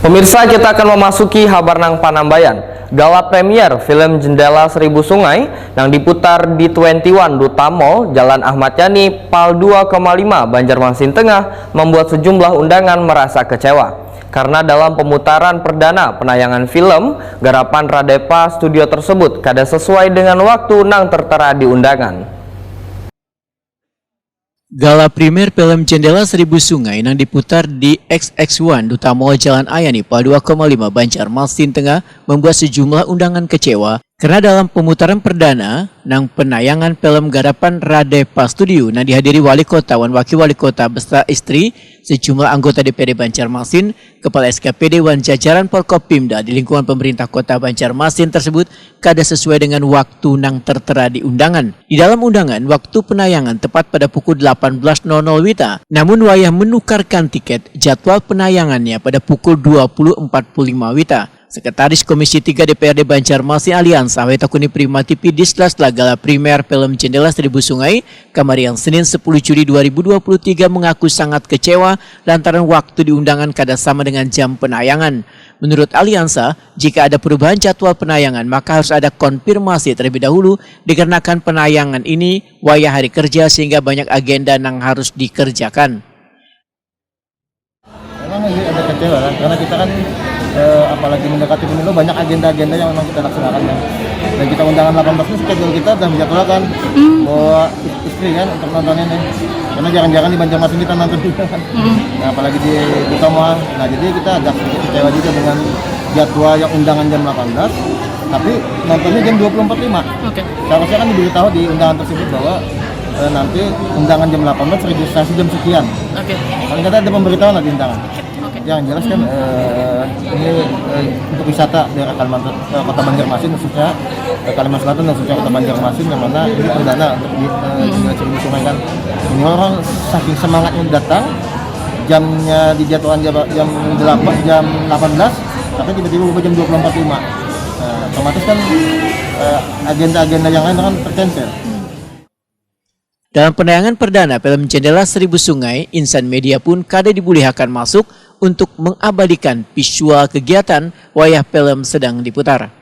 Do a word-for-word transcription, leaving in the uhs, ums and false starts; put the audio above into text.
Pemirsa, kita akan memasuki habar nang panambayan. Gala premier film Jendela Seribu Sungai nang diputar di twenty one Duta Mall, Jalan Ahmad Yani, Pal dua koma lima, Banjarmasin Tengah, membuat sejumlah undangan merasa kecewa karena dalam pemutaran perdana penayangan film garapan Radepa Studio tersebut kada sesuai dengan waktu nang tertera di undangan. Gala primer film Jendela Seribu Sungai nang diputar di X X one Duta Mall Jalan Ayani Pal dua koma lima Banjarmasin Tengah membuat sejumlah undangan kecewa karena dalam pemutaran perdana nang penayangan film garapan Radepa Studio nang dihadiri Wali Kota wan Wakil Wali Kota beserta istri, sejumlah anggota D P R D Banjarmasin, Kepala S K P D wan jajaran Forkopimda di lingkungan pemerintah Kota Banjarmasin tersebut kada sesuai dengan waktu nang tertera di undangan. Di dalam undangan, waktu penayangan tepat pada pukul delapan belas nol nol WITA. Namun wayah menukarkan tiket, jadwal penayangannya pada pukul dua puluh empat puluh lima WITA. Sekretaris Komisi tiga D P R D Banjarmasin Aliansa Wetakuni Prima T V di sela-sela gala primer film Jendela Seribu Sungai, kamarian Senin sepuluh Juli dua ribu dua puluh tiga mengaku sangat kecewa lantaran waktu di undangan kada sama dengan jam penayangan. Menurut Aliansa, jika ada perubahan jadwal penayangan, maka harus ada konfirmasi terlebih dahulu dikarenakan penayangan ini wayah hari kerja sehingga banyak agenda nang harus dikerjakan. Memang ini ada kecewa lah, karena kita kan eh, apalagi mendekati pemilu banyak agenda-agenda yang memang kita laksanakan kan. Dan kita undangan delapan belas itu schedule kita sudah menjadwalkan bahwa istri kan untuk nonton ini. Karena jarang-jarang di Banjarmasin kita nonton juga kan. Nah, apalagi di Duta Mall. Nah, jadi kita agak sedikit kecewa juga dengan jadwal yang undangan jam delapan belas, tapi nontonnya jam dua puluh empat lima. Oke. Seharusnya kan diberitahu di undangan tersebut bahwa eh, nanti undangan jam delapan belas, registrasi jam sekian. Oke. Paling kata ada pemberitahuan lah di undangan. Oke. Yang jelas kan eh, ini eh, untuk wisata daerah Kalimantan, eh, Kota Banjarmasin khususnya eh, Kalimantan Selatan dan khususnya Kota Banjarmasin, yang mana ini perdana untuk di eh, Jendela Seribu Sungai kan. Ini orang saking semangatnya datang, jamnya dijadwalkan jam jam delapan, jam delapan belas, tapi tiba-tiba berubah jam dua puluh empat lima. Nah, otomatis kan eh, agenda-agenda yang lain kan tercancel. Dalam penayangan perdana film Jendela Seribu Sungai, insan media pun kada dibulihakan masuk untuk mengabadikan visual kegiatan wayah film sedang diputar.